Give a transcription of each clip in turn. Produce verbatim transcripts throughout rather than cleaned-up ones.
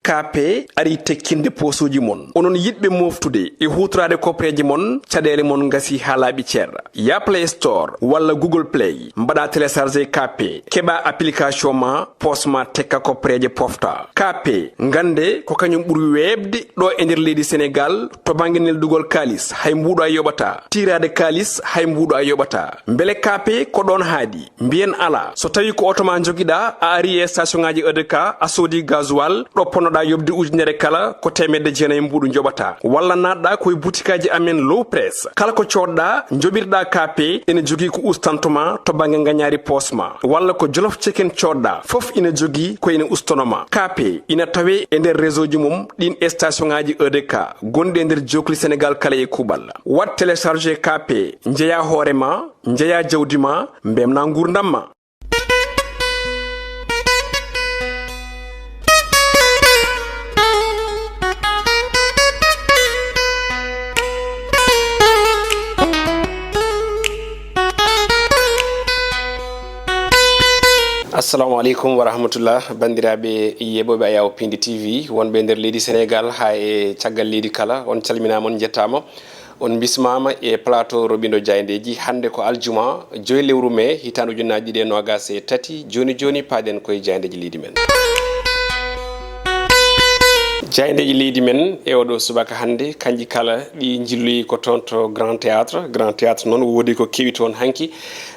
Kaape arii tekkinde poosuuji mon. Onon yiɗɓe mooftude e huutoraade koppareeji mon, caɗeele mon ngasii haa laaɓi cer. Yah Play Store walla Google Play, mbaɗaa télécharger Kaape, keɓaa application ma, poos ma tekka koppareeje pofta. Kaape, ngannde ko kañum ɓuri weeɓde ɗo e nder leydi Senegaal to bannge neldugol kaalis, hay mbuuɗo a yoɓataa. Tiiraade kaalis, hay mbuuɗo a yoɓataa. Mbele Kaape ko ɗoon haaɗi? Mbiyen alaa. So tawii ko oto ma njogiɗaa, a arii e station ŋaaji E D K, a soodii gasoil, ɗo ponnoɗaa yoɓde ujunere kala, ko teemedde jeenayi mbuuɗu njoɓataa. Walla naatɗaa ko e butikaaji amen Low Press. Kala ko coodɗaa, njoɓirɗaa Kaape, ene jogii ko ustanto ma to bannge ngañaari poos ma. Walla ko Jolof Chicken coodɗaa, fof ina jogii ko ene ustono ma. Kaape ina tawee e nder réseau ji mum ɗiin e station ŋaaji E D K gonɗi e nder jookli Senegaal kala e kuuɓal. Waɗ télécharger Kaape, njeyaa hoore ma, njeyaa jawdi ma, mbeltinaa nguurndam ma. Assalamu aleykum wa rahmatullah, banndiraaɓe yeeɓooɓe Ayaw Pindi T V, wonɓe nder leydi Senegaal haa e caggal leydi kala, on calminaama, on njettaama. On mbismaama e plateau Roɓindo Jaayndeeji. Hannde ko aljuma, joyi lewru mee, hitaande ujunaaji ɗiɗi e noogaas e tati. Jooni jooni, paaɗen koye jaayndeeji leydi men. Jaayndeeji leydi men e oɗo subaka hannde, kanji kala ɗi njilloyi ko toon to Grand Théâtre. Grand Théâtre noon, woodi ko kewi toon hanki.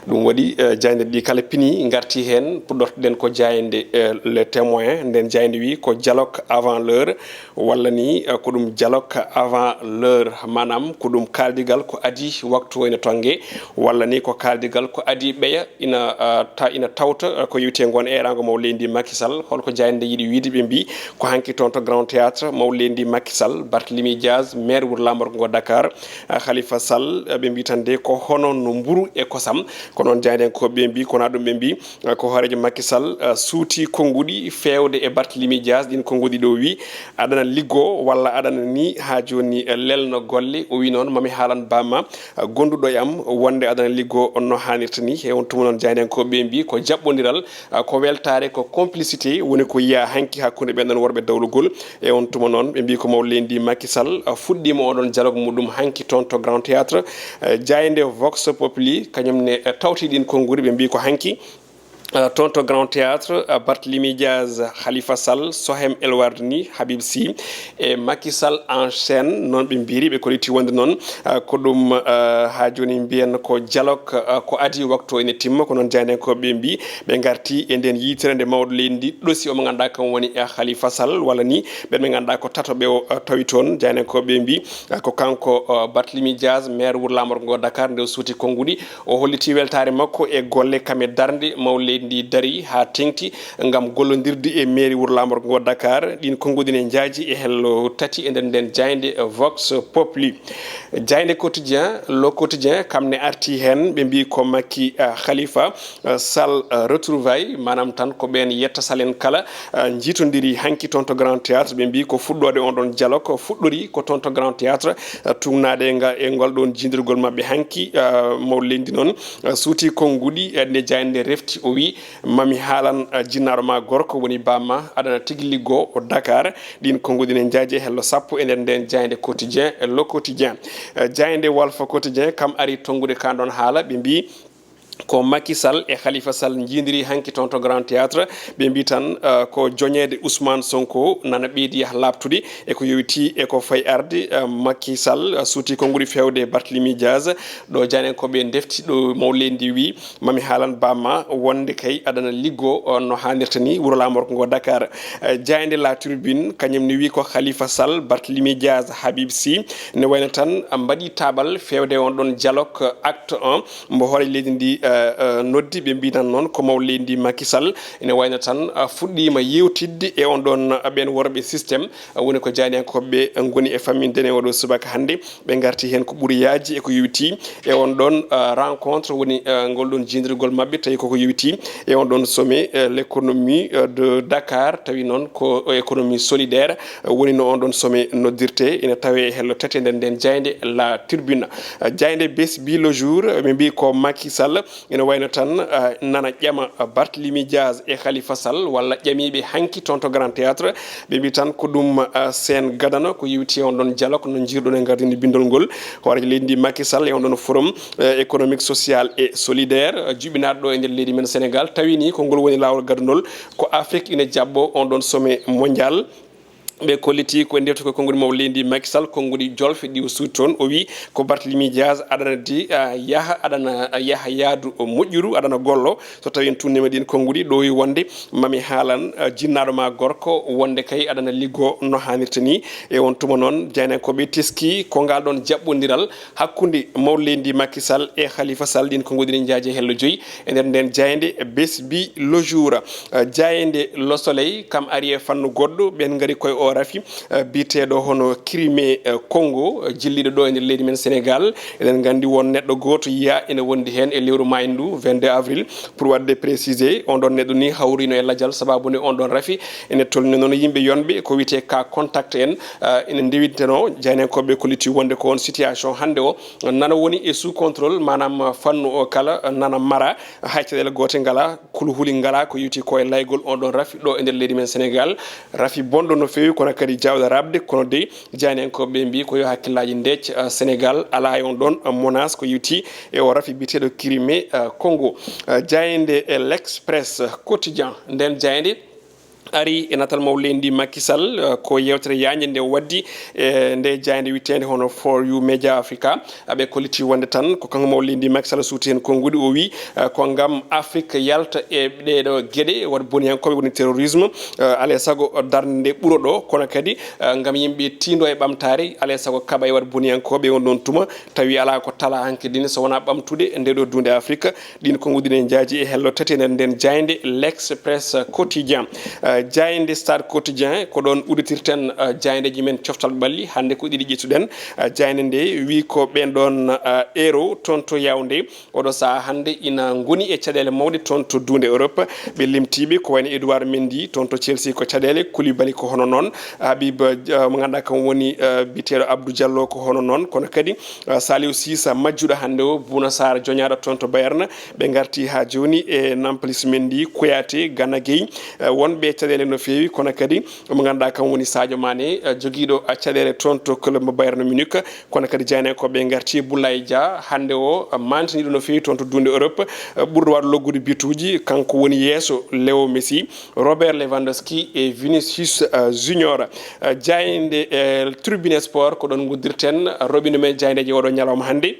Ɗum waɗi, eh, jaayndeeji ɗi kala pini, ngarti heen. Puɗɗortoɗen ko jaaynde, eh, Le Témoin. Nden jaaynde wi ko dialogue avant l'heure. Walla ni, eh, ko ɗum dialogue avant l'heure, maanaam ko ɗum kaaldigal ko adii waktu o ina tonnge, walla ni ko kaaldigal ko adii ɓeya ina, eh, ta-, ina tawta, eh, ko yowiti e ngoon eeraango maw leydi Macky Sall. Holko jaaynde yiɗi wiyde? Ɓe mbii ko hanki toon to Grand Théâtre, maw leydi Macky Sall, Barthélémy Dias, maire wuro laamorgo ngo Dakar, eh, Khalifa Sall, eh, ɓe mbii tan de ko hono no mburu e kosam. Ko noon jaayndenkooɓe ɓe mbii, ko na ɗum ɓe mbii, ko hooreejo Macky Sall, eh, suuti konnguɗi feewde e Barthélémy Dias. Ɗiin konnguɗi ɗo wi aɗana liggoo walla aɗana ni haa jooni, eh, lelno golle. O wi noon, mami haalan bamma, eh, gonduɗo e am wonde aɗana liggoo no haanirta ni. E on tuma noon jaayndenkooɓe ɓe mbii ko jaɓɓondiral, eh, ko weltaare, ko complicité woni ko yiyaa hanki hakkunde ɓen ɗon worɓe dawlugol. E on tuma noon ɓe mbii ko maw leydi Macky Sall, eh, fuɗɗiima oɗon dialogue muɗum hanki toon to Grand Théâtre. Eh, jaaynde Vox Populi kañum ne, eh, tawti ɗiin konnguɗi, ɓe mbii ko hanki, eh, toon to Grand Théâtre, eh, Barthélémy Dias, Khalifa Sall, Soham El Wardini, Habib Sy e Macky Sall en chaîne, noon ɓe mbiiri, ɓe kolliti wonde noon, eh, ko ɗum, eh, haa jooni mbiyen ko dialogue, eh, ko adii waktu o ene timma, ko noon jaayndenkooɓe ɓe mbii. Ɓe ngarti e ndeen yiytere nde mawɗo leydi ndi ɗosi, o mo ngannduɗaa kam woni, eh, Khalifa Sall, walla ni ɓen ɓe ngannduɗaa ko tato ɓe o, eh, tawi toon. Jaayndenkooɓe ɓe mbii, eh, ko kanko, eh, Barthélémy Dias, maire wuro laamorgo ngo Dakar, nde o suuti konnguɗi. O holliti weltaare makko e golle kam e darnde maw leydi ndi dari haa teŋti ngam gollondirde e mairie wuro laamorgo ngo Dakar. Ɗiin konnguɗi ne njaaji e hello tati e nder nden jaaynde Vox Populi. Jaaynde Quotidien, Le Quotidien, kam ne arti heen, ɓe mbii ko Macky, eh, Khalifa, eh, Sall, eh, retrouvaille, maanaam tan ko ɓeen yetta Sall en kala, eh, njiitondiri hanki toon to Grand Théâtre. Ɓe mbii ko fuɗɗoode on ɗon dialogue fuɗɗori ko toon to Grand Théâtre, eh, tuugnaade nga e ngol ɗon jiidirgol maɓɓe hanki, eh, maw leydi noon, eh, suuti konnguɗi, eh, nde jaaynde refti, o wi, mami haalan, eh, jinnaaɗo ma gorko woni bamma, aɗana tigi liggoo o Dakar. Ɗiin konnguɗi ne njaaji e hello sappo e nder nden jaaynde Quotidien, eh, Le Quotidien. Eh, jaaynde Walf Quotidien kam ari tonngude kaa ɗon haala, ɓe mbii, ko Macky Sall e Khalifa Sall njiidiri hanki toon to Grand Théâtre. Ɓe mbii tan, eh, ko joñeede Ousmane Sonko nana ɓeydi yah laaɓtude e ko yowiti e ko fayi arde. Eh, Macky Sall, eh, suuti konnguɗi feewde Barthélémy Dias. Ɗo jaayndenkooɓe ndefti, ɗo maw leydi ndi wii, mami haalan bamma wonde kay aɗana liggoo, eh, no haanirta ni wuro laamorgo ngo Dakar. Eh, jaaynde La Tribune, kañum ne wii ko Khalifa Sall, Barthélémy Dias, Habib Sy ne wayno tan mbaɗi taabal feewde on ɗon dialogue acte un. Mbo hooreejo leydi ndi, eh, eh, noddi, ɓe mbii tan noon ko maw leydi ndi Macky Sall ene wayno tan, eh, fuɗɗiima yeewtidde e on ɗon, eh, ɓeen worɓe système, eh, woni ko jaayndenkooɓe ɓe ngoni e famminde en e oɗo subaka hannde. Ɓe ngarti heen ko ɓuri yaaji e ko yowiti e on ɗon, eh, rencontre, woni, eh, ngol ɗon jiidirgol maɓɓe, tawi koko yowiti e on ɗon sommet, eh, l'économie, eh, de Dakar, tawi noon ko économie solidaire, eh, woni no on ɗon sommet noddirte, ina tawe e hello tati e nder nden jaaynde La Tribune. Eh, jaaynde Bes bi Le Jour, eh, ɓe mbii ko Macky Sall, Ina wayno tan, ah, nana ƴama, ah, Barthélemy Diaz e Khalifa Sall, walla ƴamiiɓe hanki toon to Grand Théâtre. Ɓe mbi tan ko ɗum, ah, seen gadano, ko yewti on ɗon dialogue no njirɗon e gardinde bindol ngol. Hooreejo leydi ndi Macky Sall e on ɗon forum, eh, économique, social et solidaire, eh, juɓɓinaaɗo ɗo e nder leydi men Sénégal, tawi ni ko ngol woni laawol gadunol ko Afrique ina jaɓɓo on ɗon sommet mondial. Ɓe kolliti ko e ndewte ko konngudi mawɗo leydi Macky Sall, konngudi jolfe ɗi o suuti toon. O wi ko Barthélemy Diaz aɗana di, ah, yaha, aɗana yaha yaadu moƴƴuru, aɗana gollo. So tawi en tunnima ɗin konngudi, ɗo wi wonde mami haalan, ah, jinnaaɗo ma gorko wonde kay aɗana liggo no haanirta ni. E on tuma noon, jaynankooɓe teski ko ngal ɗon jaɓɓondiral hakkunde mawɗo leydi ndi Macky Sall e Khalifa Sall. Ɗin konngudi ne njaaji e hello joyi e nder nden jaaynde Besbi Le Jour. Eh, jaaynde Le Soleil kam ari e fannu goɗɗo, ɓen ngari koye o rafi, eh, biyeteeɗo hono Crimée, eh, Congo, eh, jilliiɗo ɗo e nder leydi men Sénégal. Eɗen nganndi won neɗɗo gooto yiya ene wondi heen e lewru maayndu, vingt-deux avril, pour waɗde précisé, on ɗon neɗɗo ni hawrino e lajal sababu nde on ɗon rafi ene tolni noon yimɓe yonɓe ko wiyetee cas contact en, eh, ene ndewinteno. Jaynankooɓe kolliti wonde ko on situation hannde o nana woni e sous contrôle, maanaam fannu o kala nana mara, hay caɗeele goote ngala, kulhuli ngala, ko yewti ko e laygol on ɗon rafi ɗo e nder leydi men Sénégal. Rafi bonɗo no feewi, kono kadi jawɗo raɓde, kono dey jaynankooɓe ɓe mbi ko yo hakkillaaji ndec, ah, Sénégal alaa e on ɗon, ah, menace ko yewti e o rafi biyeteeɗo Crimée, ah, Congo. Ah, jaaynde e L'Express Quotidien, nden jaaynde ari e natal mawɗo leydi ndi Macky Sall, eh, ko yewtere yaajnde nde o waddi e nde jaaynde wiyteende hono For You Media Africa. Aɓe kolliti wonde tan ko kanko mawɗo leydi ndi Macky Sall suuti heen konngudi, o wi, eh, ko ngam Afrique yalta e ɗeeɗo geɗe, waɗ boniyankooɓe woni terrorisme, eh, alaa e sago darnde nde ɓuro ɗo, kono kadi, eh, ngam yimɓe tindo e ɓamtaare, alaa e sago kaɓa e waɗ boniyankooɓe on ɗon tuma, tawi alaa ko tala hanki dine so wonaa ɓamtude nde ɗo duunde Afrique. Ɗin konngudi ne njaaji e hello tati e nder nden jaaynde L'Express Quotidien. Eh, jaaynde Stade Quotidien, ko ɗon udditirten, eh, jaayndeeji men coftal ɓalli. Hannde ko ɗiɗi ƴettuɗen. Eh, jaaynde nde wi ko ɓen ɗon, eh, euro toon to Yaoundé. Oɗo sahaa hannde ina ngoni e caɗeele mawɗe toon to duunde Europe. Ɓe limtiiɓe ko wayno Edouard Mendy toon to Chelsea ko caɗeele, Koulibaly ko hono noon, Habib, eh, mo ngannduɗaa kam woni, eh, biyeteeɗo Abdou Diallo ko hono noon, kono kadi, eh, Saliou Cissé majjuɗo hannde o, Bouna Sarr joñaaɗo toon to Bayern, ɓe ngarti haa jooni e Nampalys Mendy, Kouyaté, Gana Gueye, eh, wonɓe caɗeele no feewi, kono kadi mo ngannduɗaa kam woni Sadio Mané, eh, jogiiɗo, eh, caɗeele toon to club mo Bayern Munich, kono kadi jaynankooɓe ngarti e Boulaye Dia, hannde o, eh, mantiniiɗo no feewi toon to duunde Europe, eh, ɓurɗo waɗde loggude bituuji, kanko woni yeeso Léo Messi, Robert Lewandowski e Vinicius, eh, Junior. Eh, jaaynde, eh, Tribune Sport, ko ɗon nguddirten roɓindo men jaayndeeji oɗo ñalawma hannde.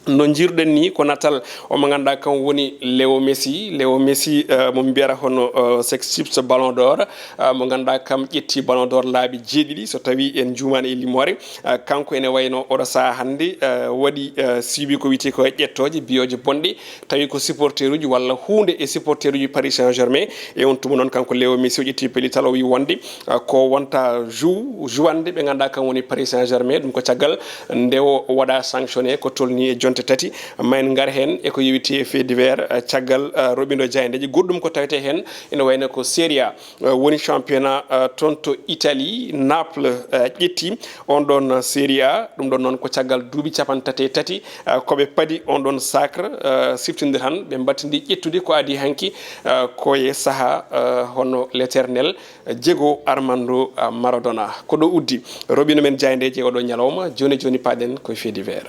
No njiiruɗen ni, ko natal omo ngannduɗaa kam woni Léo Messi. Léo Messi, eh, mo mbiyata hono, eh, sextuple Ballon d'Or, eh, mo ngannduɗaa kam ƴetti Ballon d'Or laabi jeeɗiɗi, so tawi en juumaani e limoore. Eh, kanko ene wayno oɗo sahaa hannde, eh, waɗi, eh, suivi ko wiyetee ko e ƴettooje, biyooje bonɗe, tawi ko supporteruuji walla huunde e supporteruuji Paris Saint-Germain. E on tuma noon, kanko Léo Messi o ƴetti pellital, o wi wonde, ah, ko wonta jou-, jouande ɓe ngannduɗaa kam woni Paris Saint-Germain. Ɗum ko caggal nde o waɗa sanctionné ko tolni e jonte tati. Ma en ngar heen e ko yewiti e fait divers, ah, caggal, ah, roɓindo jaayndeeji. Goɗɗum ko tawetee heen ene wayno ko Serie A, ah, woni championnat, ah, toon to Italie. Naples, ah, ƴetti on ɗon Serie A. Ɗum ɗon noon ko caggal duuɓi capanɗe tati e tati, ah, ko ɓe padi on ɗon sacre, ah, siftinde tan ɓe mbattindi ƴettude ko adii hanki, ah, ko e sahaa, ah, hono l'éternel Diego Armando, ah, Maradona. Ko ɗo uddi roɓindo men jaayndeeji e oɗo ñalawma. Jooni jooni paaɗen koye fait divers.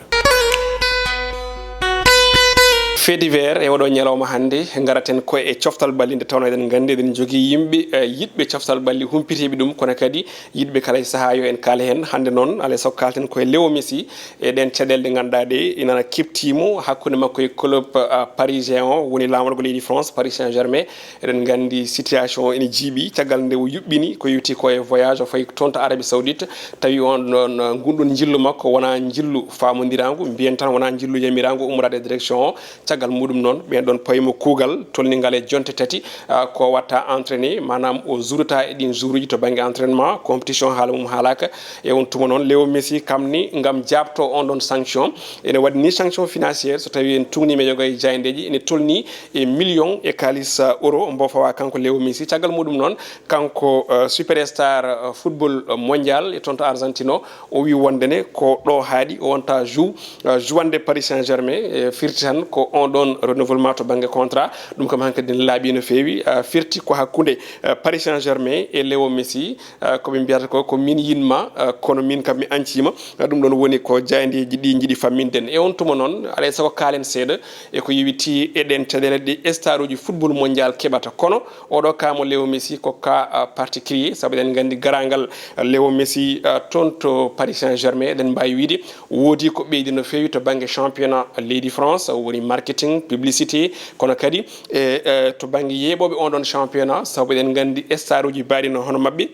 Fait divers e oɗo ñalawma hannde, ngaraten ko e coftal ɓalli, nde tawnoo eɗen nganndi eɗen njogii yimɓe, eh, yiɗɓe coftal ɓalli, humpitiiɓe ɗum, kono kadi yiɗɓe kala e sahaa yo en kaal heen. Hannde noon, alaa e sago kaalten ko e Léo Messi e ɗeen caɗeele ɗe ngannduɗaa ɗe ina keptiimo hakkunde makko e club, ah, parisien o woni laamorgo leydi France, Paris Saint-Germain. Eɗen nganndi situation o ene jiiɓi caggal nde o yuɓɓini ko yewti ko e voyage, o fayi toon to Arabie Saoudite, tawi on ɗon, ah, ngun ɗon njillu makko wonaa njillu faamondiraangu, mbiyen tan wonaa njillu yamiraangu ummoraade e direction o. Caggal muɗum noon, ɓeen ɗon pawi mo kuugal tolningal e jonte tati, ah, ko watta entraîné, maanaam o juurata e ɗin joueuruji to bannge entraînement, compétition haala mum haalaaka. E on tuma noon, Léo Messi kam ni ngam jaabto on ɗon sanction, ene waɗi ni sanction financière, so tawi en tuugniima e yoga e jaayndeeji, ene tolni e million e kaalis, ah, euro mbo fawa kanko Léo Messi. Caggal muɗum noon, kanko, ah, superstar, ah, football, ah, mondial e toon to Argentine o, o wi wonde ne ko ɗo haaɗi, o wonta jou-, ah, jouande Paris Saint-Germain, e firti tan ko On ɗon renouvellement to bannge contrat, ɗum kam hankadi ne laaɓi no feewi. Ah, firti ko hakkunde, ah, Paris Saint-Germain e Leo Messi. Ah, ko ɓe mbiyata ko, ko min yinma, ah, kono min kam mi ancima. Ah, ɗum ɗon woni ko jaayndeeji ɗi njiɗi famminde en. E on tuma noon, alay sago kaalen seeɗa e ko yowiti e ɗen caɗeele ɗe staruji football mondial keɓata. Kono oɗo kaamo Leo Messi ko cas, ah, particulier, sabu eɗen nganndi garaangal, ah, Leo Messi, ah, toon to Paris Saint-Germain, eɗen mbaawi wiyde woodi ko ɓeydi no feewi to bannge championnat leydi France, woni marketing, publicité, kono kadi e, e to bannge yeeɓooɓe on ɗon championnat, sabu eɗen nganndi staruji baaɗi no hono maɓɓe.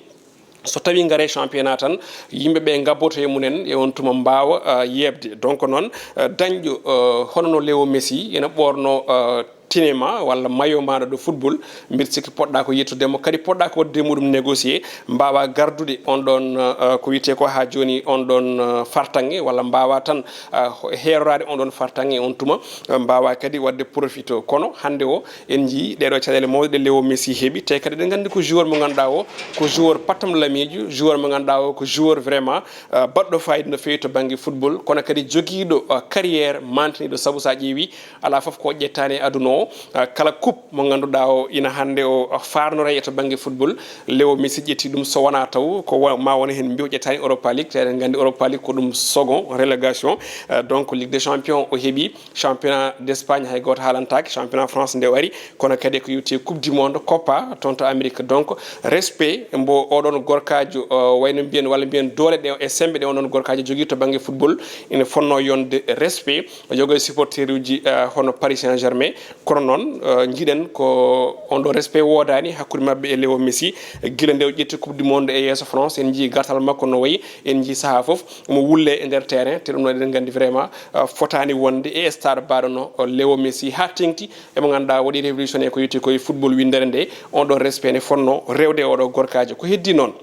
So tawii ngare championnat tan, yimɓe ɓe ngabboto e mumen, e on tuma mbaawa, ah, yeeɓde. Donc noon, ah, dañƴo, ah, hono no Leo Messi ena ɓoorno, ah, tine ma walla mayo maɗa ɗo football, mbiɗa sikki poɗɗa ko yettude mo, kadi poɗɗa ko waɗude e muɗum négocier, mbaawa gardude on ɗon, ah, ko wiyetee ko haa jooni on ɗon, ah, fartaŋŋe, walla mbaawa tan, ah, heeroraade on ɗon fartaŋŋe on tuma, ah, mbaawa kadi waɗde profito. Kono hannde o, en njiyii ɗeeɗo caɗeele mawɗe ɗe Leo Messi heɓi, te kadi eɗen nganndi ko joueur mo ngannduɗaa o, ko joueur patam lamiijo, joueur mo ngannduɗaa o, ko joueur vraiment, ah, baɗɗo fayida no feewi to bannge football, kono kadi jogiiɗo, ah, carrière mantiniiɗo, sabu so a ƴeewi, alaa fof ko ƴettaani e aduna o. Ah, kala coupe mo ngannduɗaa o ina hannde o, ah, faarnoree e to bannge football, Leo Messi ƴetti ɗum, so wonaa taw ko wa-, ma won heen mbiyo ƴettaani Europa League, te eɗen nganndi Europa League ko ɗum second relégation. Ah, donc Ligue des Champions o heɓi, championnat d'Espagne hay gooto haalantaake, championnat France nde o ari, kono kadi ko yowti coupe du monde, Copa, toon to Amérique. Donc respect mbo oɗon gorkaajo, uh, wayno mbiyen walla mbiyen doole ɗe e semmbe ɗe on ɗon gorkaajo jogii to bannge football ene fonnoo yonde respect, yoga e supporteruji, uh, hono Paris Saint-Germain. Kono noon, uh, njiɗen ko on ɗo respect woodaani hakkunde maɓɓe e Leo Messi. Gila nde o ƴetti coupe du monde e yeeso France, en njii gartal makko no wayi, en njii sahaa fof omo wulle e nder terrain, te ɗum noon eɗen nganndi vraiment, uh, fotaani wonde e star mbaɗo no, uh, Leo Messi, haa teŋti emo ngannduɗaa waɗi révolutionnaire ko yowti ko e football winndere nde. On ɗon respect ne fonnoo rewde e oɗo gorkaajo. Ko heddii noon,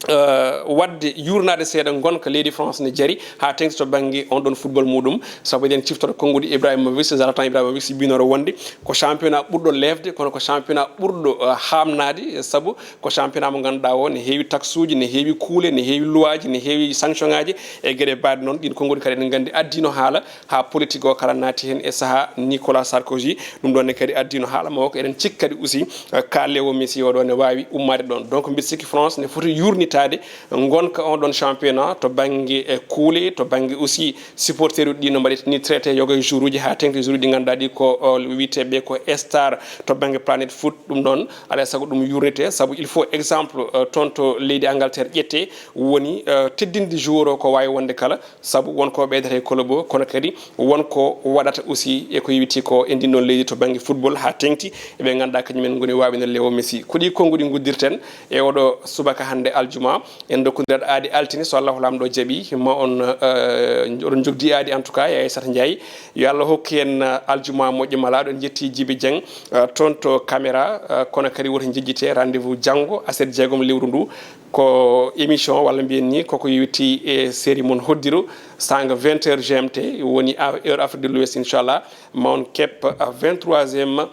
uh, waɗde yuurnaade seeɗa ngonka leydi France ne jari haa teŋti to bannge on ɗon football muɗum, sabu eɗen ciftora konnguɗi Ibrahimovic, Zlatan Ibrahimovic, mbinoro wonde ko championnat ɓurɗo leefde, kono ko championnat ɓurɗo, uh, haamnaade, sabu ko championnat mo ngannduɗaa o ne heewi taxuuji, ne heewi kuule, ne heewi luwaaji, ne heewi sanction ŋaaji e geɗe mbaɗe noon. Ɗiin konnguɗi kadi eɗen nganndi addiino haala haa politique o kala naati heen e sahaa Nicolas Sarkozy. Ɗum ɗoon ne kadi addiino haala mo ko eɗen cikki kadi aussi, eh, ka Leo Messi o ɗo ne waawi ummaade ɗoon. Donc mbiɗa sikki France ne foti yuurnitaade ngonka on ɗoon championnat to bannge, eh, kuule, to bannge aussi supporteruji ɗi no mbaɗi ni traité yoga e joueuruji haa teŋti joueuruji ɗi ngannduɗaa ɗi ko, o, wiyeteeɓe ko star to bannge Planet Foot. Ɗum ɗoon alaa e sago ɗum yuurnitee, sabu il faut exemple, eh, toon to leydi Angleterre ƴettee, woni, eh, teddinde joueur o ko waawi wonde kala, sabu won ko ɓeydata e club o, kono kadi won ko waɗata aussi e ko yowiti ko e ndin ɗon leydi to bannge football, haa teŋti e ɓe ngannduɗaa kañum en ngoni waawino Leo Messi. Ko ɗi konnguɗi nguddirten e oɗo subaka hannde aljuma. En ndokkondirat aadi altine, so Allahu Laamɗo jaɓi, ma on, eh, oɗon njogdi aadi en tout cas, e Aissata Ndiaye. Yo Allah hokku en, eh, aljuma moƴƴo malaaɗo. En njetti Jibi Dieng, eh, toon to caméra, eh, kono kadi woto njejjite. Rendez-vous janngo, aset jeegom lewru ndu. Ko émission, walla mbiyen ni, koko yowiti e série mon Hoddiro, saanga vingt heures G M T, woni a-, heure Afrique de l'Ouest, inchallah. Ma on keɓ, ah, vingt-troisième,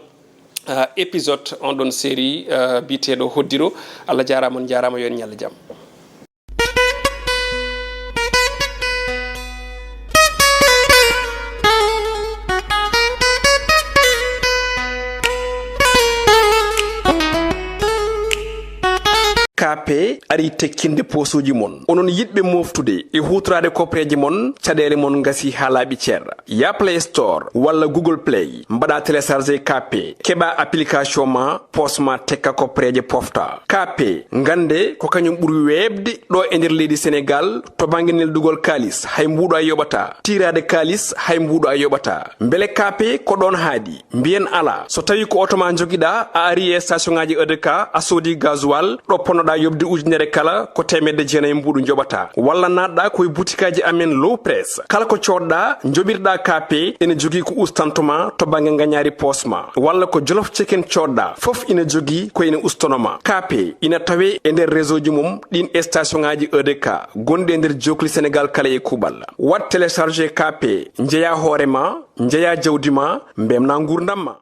ah, épisode on ɗon série, ah, biyeteeɗo Hoddiro. Allah jaaraama, on jaaraama, yo en ñallu jam. K P arii tekkinde poosuuji mon. Onon yiɗɓe mooftude e huutoraade kopreeje mon, caɗeele mon ngasii haa laaɓi cer. Yah Play Store walla Google Play, mbaɗaa télécharger K P, keɓaa application ma, poos ma tekka kopreeje pofta. K P, ngannde ko kañum ɓuri weeɓde ɗo e nder leydi Senegaal, to bannge neldugol kaalis, hay mbuuɗu a yoɓataa. Tiiraade kaalis, hay mbuuɗu a yoɓataa. Mbele K P ko ɗoon haaɗi? Mbiyen alaa. So tawii ko oto ma njogiɗaa, a arii e station ŋaaji E D K, a soodii gasoil, ɗo ponnoɗaa yoɓde ujunere kala, ko teemedde jeenayi mbuuɗu njoɓataa. Walla naatɗaa ko e butikaaji amen Low Press. Kala ko coodɗaa, njoɓirɗaa K P, ene jogii ko ustanto ma to bannge ngañaari poos ma. Walla ko Jolof Chicken coodɗaa, fof ina jogii ko ina ustono ma. K P ina tawee e nder réseau ji mum ɗiin e station ŋaaji E D K gonɗi e nder jookli Senegaal kala e kuuɓal. Waɗ télécharger K P, njeyaa hoore ma, njeyaa jawdi ma, mbeltinaa nguurndam ma.